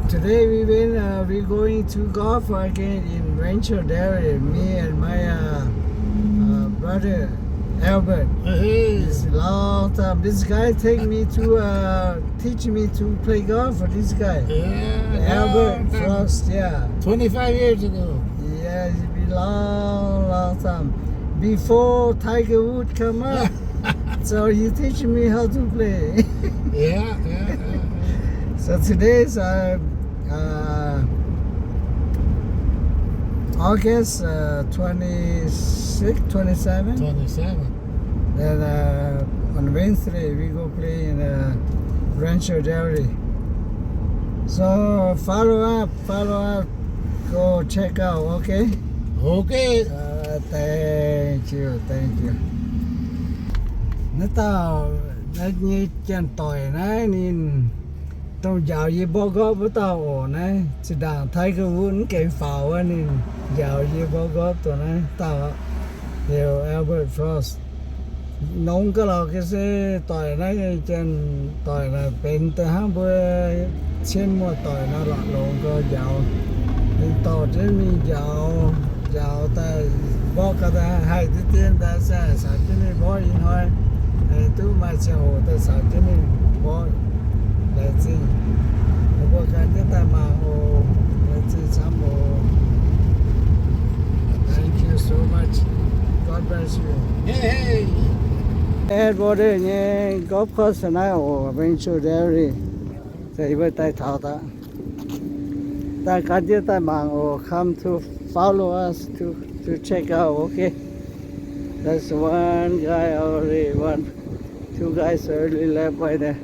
Today we went, uh, we going to golf again in Rancho Del Rey, me and my, uh, uh, brother Albert. Hey. It's a long time. This guy take me to, uh, teach me to play golf. This guy, yeah, Albert Frost, yeah. Twenty-five years ago. Yeah, it's been long, long time. Before Tiger Woods come up. So he teach me how to play. Yeah, yeah, yeah, yeah. So today's, uh, uh, August, uh, twenty-six, twenty-seven. Twenty-seven. Then, uh, on Wednesday we go play in, uh, Rancho Del Rey. So follow up, follow up. Go check out, okay? Okay. Uh, thank you, thank you. Naaiv dauh, naaiv nyei janx-doic naaiv ninh dongh njaaux yie mborqv golf wuov dauh oc. Naaiv zinh ndaangc Tiger Woods mv gaengh faaux wuov, ninh njaaux yie mborqv golf dongh naaiv dauh, heuc Albert Frost. Nongx ga'lauh ga'sie se doic naaiv nyei janx-doic naaic benx daaih hnangv mbuo cien muoz-doic nor lorqc, longx gau njaaux. Ninh dorh jienv mingh njaaux, njaaux daaih mborqv gau daaih haih deix dien daaih se caux jienv ninh mborqv ih hnoi, duqv maaih ziangh hoc daaih caux jienv ninh mborqv. Laengz zingh. Mbuo gan jienv daaih mangc oc. Laengz zingh camv oc. Thank you so much. God bless you. Hey, hey. Edgewater nyei golf course naaiv oc, Rancho Del Rey. Daaih yie mbuo daaih taux daaih. Daaih gan jienv daaih mangc oc. Come to follow us to, to check out, okay? That's one guy already, one, two guys already left by there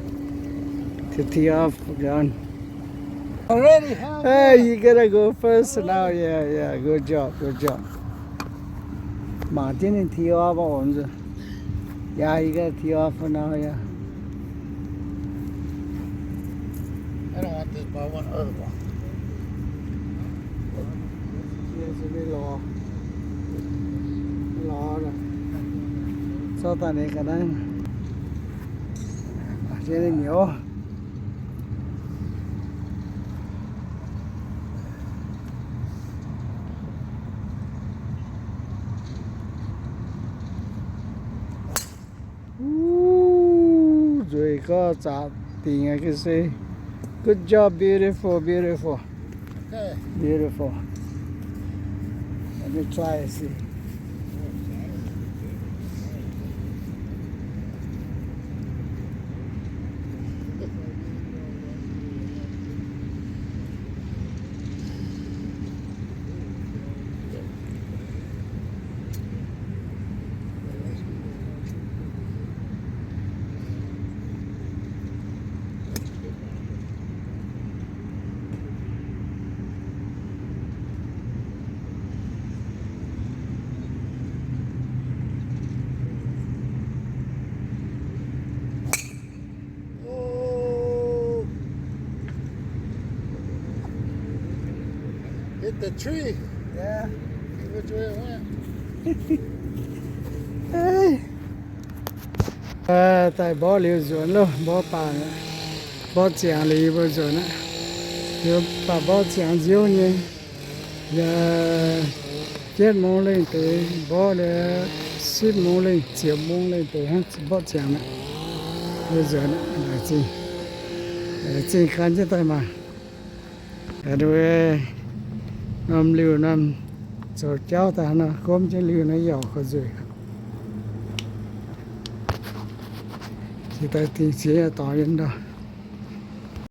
to tee off gun. Already, huh? Hey, you gotta go first now. Yeah, yeah, good job, good job. Mangc jienv ninh tee off oc. Yeah, you gotta tee off for now, yeah. I don't want this, but I want other one. Zorqv daaih ninh ga'naaiv. Mangc jienv ninh nyouz. Wuov, nzueic gorqv zaqc dingc aqv, can see. Good job, beautiful, beautiful. Okay. Beautiful. Let me try and see. Oh. Hit the tree. Yeah. Which way it went? Hey. Daaih mborqv liuz nzuonx loh, mborqv baac, mborqv ziangx liuz yie mbuo nzuonx aqv. Liuz baac mborqv ziangx nziouv nyei. Yaac เจ็ดโมง lengh deix mborqv liuz, สิบโมง lengh, เจ็ดโมง lengh deix hnangv mborqv ziangx aqv. Yie nzuonx aqv, laengz zingh. Laengz zingh gan jienv daaih maah. Aa, norm liuh norm zoux jauv daaih nor, gomv jienv liuh nor yaac korv nzueic. Jiex daaih dingh ziex dorngx yiem ndau.